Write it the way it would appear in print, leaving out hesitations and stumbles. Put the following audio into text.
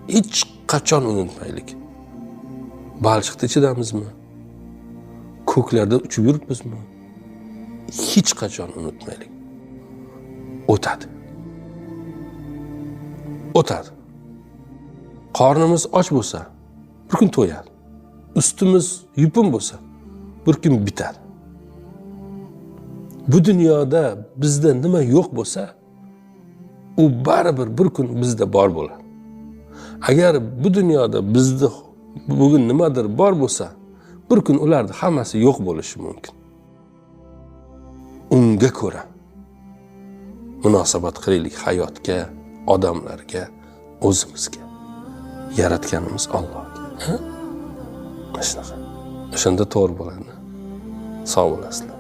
Hech qachon unutmaylik. Balchiqni ichidamizmi? Ko'klarda uchib yuribmizmi? Hech qachon unutmaylik. O'tadi. O'tadi. Qornimiz och bo'lsa, bir kun to'yadi. Ustimiz yupun bo'lsa, bir kun bitadi. Bu dunyoda bizda nima yo'q bo'lsa, u baribir bir kun bizda bor bo'ladi. Agar bu dunyoda bizda bugun nimadir bor bo'lsa, bir kun ularning hammasi yo'q bo'lishi mumkin. Unga ko'ra munosabat qilaylik hayotga, odamlarga, o'zimizga. Yaratganimiz Allohga. Ha? Mana shunaqa. O'shanda to'g'ri bo'ladi. Sog' bo'lasizlar.